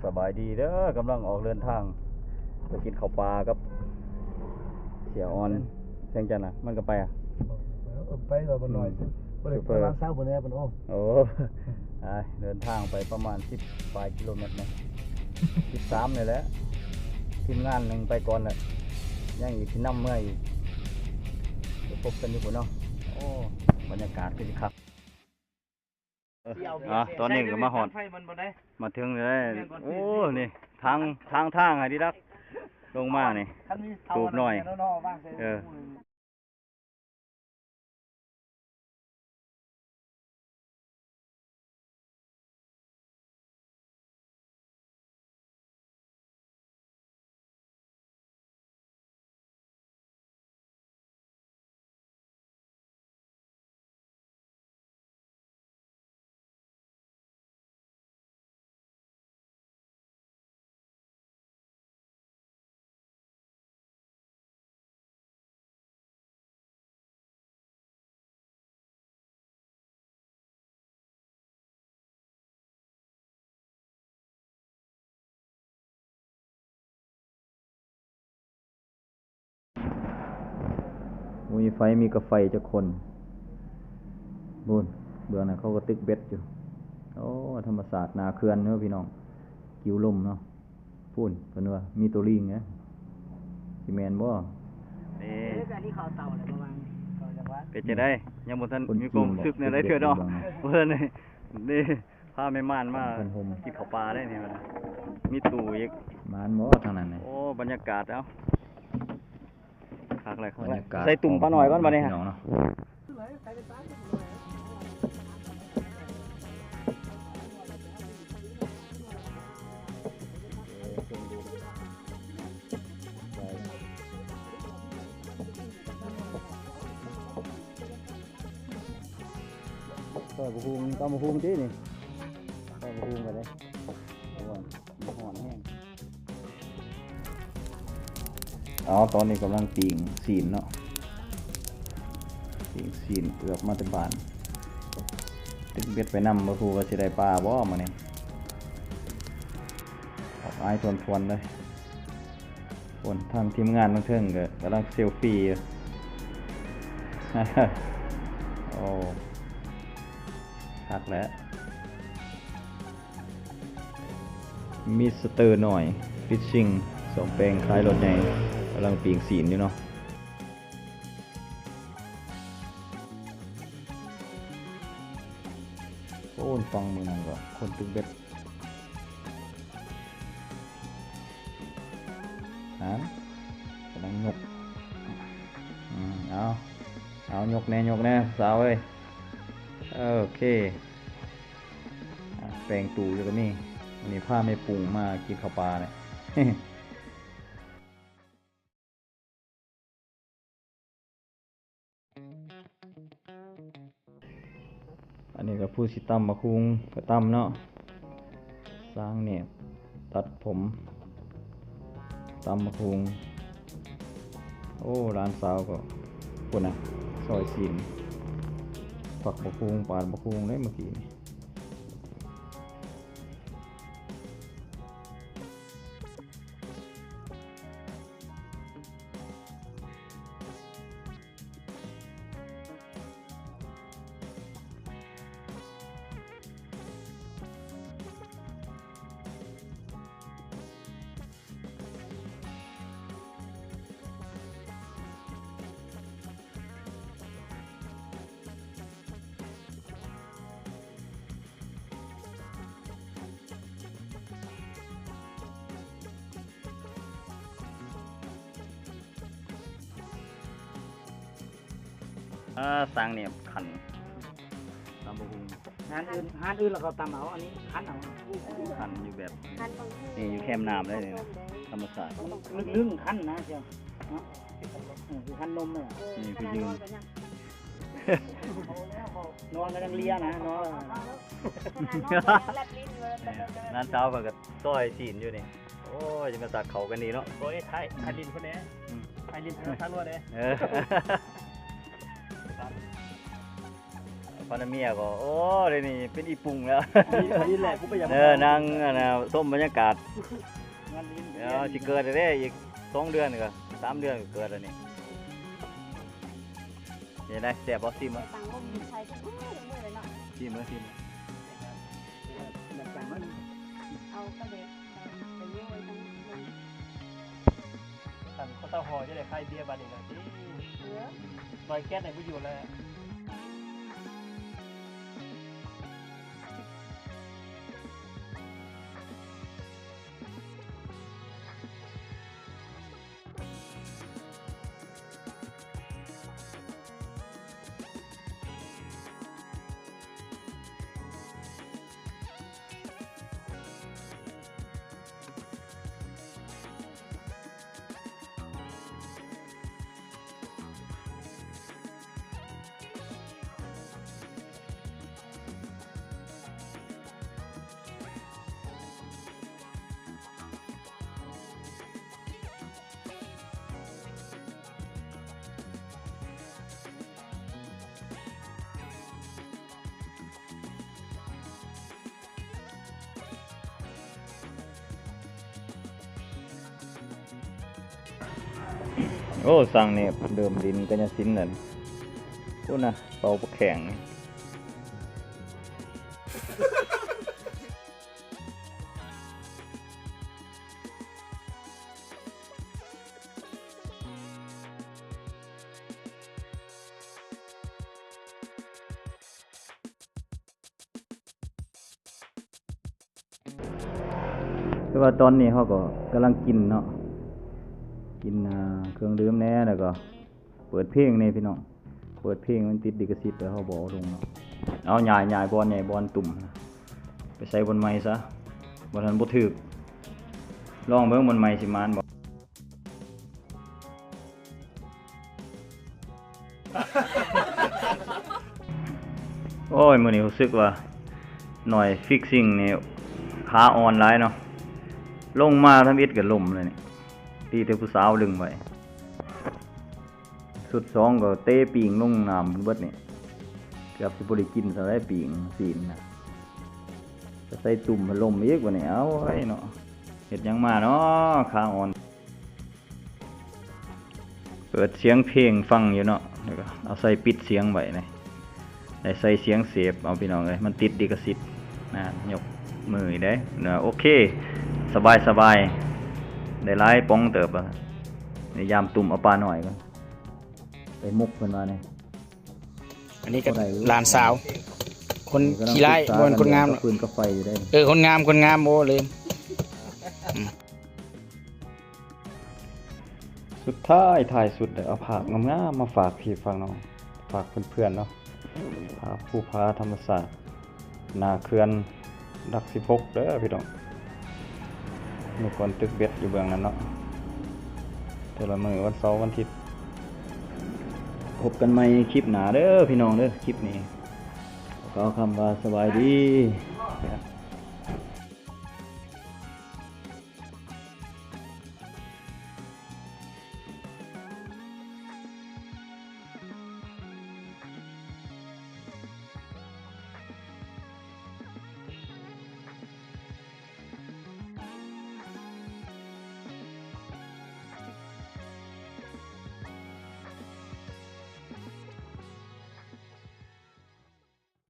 ສະບາຍດີເດີ ກຳລັງອອກເດີນທາງໄປກິນເຂົ້າປ່າກັບເສຍອ່ອນ ແສງຈັນນະ ມັນກໍໄປອະ ເອີ ໄປກໍບໍ່ນ້ອຍ ອືມ ບໍ່ໄດ້ ໂຊເຟີ ປະມານຊາວບໍ່ແນ່ເພິ່ນ ໂອ້ ໂອ້ ອືມ ໄປ ເດີນທາງໄປປະມານສິບປາຍກິໂລແມັດນະ ສິບສາມນີ້ແຫຼະ ທີມງານໜຶ່ງໄປກ່ອນແລ້ວ ຍັງອີກ ຊິນຳເມືອອີກ ໄປພົບກັນຢູ່ພຸ້ນເນາະ ໂອ້ ບັນຍາກາດຄືຊິຄັກ. ເອີ ອ່າ ຕອນນີ້ກໍມາຮອດ ມາເຖິງແລ້ວ ໂອ້ ນີ້ ທາງ ທາງ ທາງໃຫ້ດີດັກ ລົງມານີ້ ຕູບນ້ອຍ ເອີ. ບໍ່ມີໄຟ ມີກະໄຟຈັກຄົນ ພຸ້ນ ເບື້ອງນັ້ນເຂົາກໍຕຶກເບັດຢູ່ ໂອ້ ທຳມະຊາດໜ້າເຂື່ອນເດີພີ່ນ້ອງ ກິວລົມເນາະ. ພຸ້ນ ເພິ່ນວ່າມີໂຕລີງເດ້ ຊິແມ່ນບໍ່? ເອີ ເປັນຈັ່ງໃດ? ຍັງບໍ່ທັນມີຄວາມຮູ້ສຶກແນວໃດເທື່ອເນາະ ເພິ່ນນີ້ ພາແມ່ມ່ານມາກິນເຂົ້າປ່າໄດ໋ນີ້ ມີຕູ້ອີກ ມ່ານບໍ່ທາງນັ້ນນີ້? ໂອ້ ບັນຍາກາດ ເອົ້າ ຄັກແລ້ວ ຄັກແລ້ວ ໃສ່ຕຸ່ມປານ້ອຍກ່ອນບັດນີ້ ພີ່ນ້ອງເນາະ. ເອີ ບໍ່ຮູ້ ຕຳບັກຫຸ່ງຕິນີ້ ຕຳບັກຫຸ່ງກໍໄດ້ ເພາະວ່າມັນຮ້ອນແຮງ. ເອົາ ຕອນນີ້ກຳລັງປີ້ງຊີ້ນເນາະ ປີ້ງຊີ້ນເອືອບມາແຕ່ບ້ານ ຕຶກເບັດໄປນຳ ບໍ່ຮູ້ວ່າຊິໄດ້ປາບໍ່ມື້ນີ້ ອັບອາຍທວນໆເລີຍ. ໂອ້ ທາງທີມງານທາງເທິງກໍກຳລັງເຊວຟີຢູ່ ໂອ້ ຄັກແຫຼະ. ມິສເຕີນ້ອຍຟິດຊິງ ສອງແປງຂາຍລົດໃຫຍ່ ກຳລັງປີ້ງຊີ້ນຢູ່ເນາະ. ໂອ້ ຝັ່ງມື້ນັ້ນກໍຄົນຕຶກເບັດ ຫັ້ນ ກຳລັງຍົກ ອືມ ເອົາ ເອົາ ຍົກແດ່ ຍົກແດ່ ສາວເອີຍ. ໂອເຄ ອ່າ ແປງຕູ້ຢູ່ກໍມີ ມື້ນີ້ພາແມ່ປຸງມາກິນເຂົ້າປ່າແຫຼະ. ອັນນີ້ກໍຜູ້ຊິຕຳບັກຫຸ່ງກໍຕຳເນາະ ຊ່າງແນບຕັດຜົມ ຕຳບັກຫຸ່ງ. ໂອ້ ຫຼານສາວກໍພຸ້ນນະ ຊອຍຊີ້ນ ຝັກບັກຫຸ່ງ ປາດບັກຫຸ່ງເດ້ມື້ກີ້ນີ້. ອ່າ ສ້າງແນບຂັນ ຕຳບັກຫຸ່ງ ຮ້ານອື່ນ ຮ້ານອື່ນລະເຂົາຕຳເອົາ ອັນນີ້ຂັນເອົາ ຂັນຢູ່ແບບ ຂັນບັກຫຸ່ງ ນີ້ຢູ່ແຄມນ້ຳເລີຍນີ້ນະ ທຳມະຊາດ ລຶ້ງໆ ຂັນນະ ເຈົ້າເນາະ ເອີ ຄືຂັນນົມນີ້ ນີ້ຄືຢືນ ນອນກໍຍັງເລຍນະ ນອນ ນັ້ນເຊົ້າເພິ່ນກໍຊອຍຊີ້ນຢູ່ນີ້. ໂອ້ຍ ຈະມາຕັກເຂົ້າກັນນີ້ເນາະ ໂອ້ຍ ຖ່າຍ ຖ່າຍຫຼິ້ນພຸ້ນແດ່ ອືມ ຖ່າຍຫຼິ້ນທາງນວດເດ້ ເອີ ເອີ ພັນລະເມຍກໍ ໂອ້ ດຽວນີ້ເປັນອີ່ປຸງແລ້ວ. ນີ້ແຫຼະ ກູໄປຢາກ ເອີ ນັ່ງອັນນ່າ ຊົມບັນຍາກາດ. ງານນີ້ ດຽວຊິເກີດແລ້ວເດ້ ອີກສອງເດືອນກໍ ສາມເດືອນກໍເກີດແລ້ວນີ້. ເປັນໃດ ແຊບບໍ່? ຊີມເບິ່ງ ຕັ້ງລົມໃສ່ທຸກມື້ເລີຍເນາະ. ຊີມເບິ່ງ ຊີມເບິ່ງ. ເອົາປາແດກ ໄປໂຍຍທັງ ຄັນເຂົາເຈົ້າຫໍ່ຈະໄດ້ຂາຍເບຍບາດນີ້ນະຕິ. ເອີ ລອຍແກັດໃຫ້ບໍ່ຢູ່ແລ້ວ. ໂອ້ ຊ່າງນີ້ເລີ່ມຫຼິ້ນກາຍະສິນແລ້ວ. ພຸ້ນນະ ເປົ່າປາແຂ້ງ. ແຕ່ວ່າຕອນນີ້ເຮົາກໍກຳລັງກິນເນາະ ກິນ ອ່າ ເຄື່ອງດື່ມແດ່ ແລ້ວກໍເປີດເພງແດ່ພີ່ນ້ອງ. ເປີດເພງມັນຕິດລິຂະສິດ ແລ້ວເຮົາບໍ່ເອົາລົງເນາະ. ເອົາ ຍ້າຍ ຍ້າຍບ່ອນໃຫຍ່ ບ່ອນຕຸ່ມ ໄປໃສ່ບ່ອນໃໝ່ຊະ ບ່ອນນັ້ນບໍ່ຖືກ. ລອງເບິ່ງບ່ອນໃໝ່ຊິໝານບໍ່. ໂອ້ຍ ມື້ນີ້ຮູ້ສຶກວ່າໜ້ອຍຟິກຊິງນີ້ ຂາອ່ອນຫຼາຍເນາະ. ລົງມາທຳອິດກໍລົ້ມເລີຍນີ້ ດີແຕ່ຜູ້ສາວດຶງໄວ້. ຊຸດສອງກໍເຕະປີ້ງລົງນ້ຳເບິດນີ້ ເກືອບຊິບໍ່ໄດ້ກິນຊະແລ້ວ ປີ້ງຊີ້ນນະ. ຈະໃສ່ຕຸ່ມພັດລົມອີກບັດນີ້ ເອົາໄວ້ເນາະ. ເຮັດຫຍັງມາເນາະ ຂາອ່ອນ. ເປີດສຽງເພງຟັງຢູ່ເນາະ ແລ້ວກໍເອົາໃສ່ປິດສຽງໄວ້ນະ ໄດ້ໃສ່ສຽງເສບເອົາ ພີ່ນ້ອງເອີຍ ມັນຕິດລິຂະສິດນະ. ຍົກມືເດ້ນະ. ໂອເຄ ສະບາຍໆ ໄດ້ຫຼາຍປ່ອງເຕີບ. ພະຍາຍາມຕຸ່ມເອົາປານ້ອຍກ່ອນ ໄປໝົກເພິ່ນວ່າແນ່. ອັນນີ້ກໍ ບໍ່ໄດ້ ຫຼານສາວ ຄົນຂີ້ຮ້າຍ ບໍ່ແມ່ນຄົນງາມດອກ ກຳລັງສຶກສາກັບຟືນກັບໄຟຢູ່ເດ້. ເອີ ຄົນງາມ ຄົນງາມ ໂອ້ ລືມ. ອືມ ສຸດທ້າຍທ້າຍສຸດ ໄດ້ເອົາພາບງາມໆມາຝາກພີ່ຝາກນ້ອງ ຝາກເພື່ອນໆເນາະ. ພາບພູຜາທຳມະຊາດ ໜ້າເຂື່ອນຫຼັກສິບຫົກເດີພີ່ນ້ອງ. ເມື່ອກ່ອນຕຶກເບັດຢູ່ເບື້ອງນັ້ນເນາະ ແຕ່ລະມື້ວັນເສົາວັນທິດ. ພົບກັນໃໝ່ຄລິບໜ້າເດີພີ່ນ້ອງເດີ. ຄລິບນີ້ຂໍກ່າວຄຳວ່າສະບາຍດີ.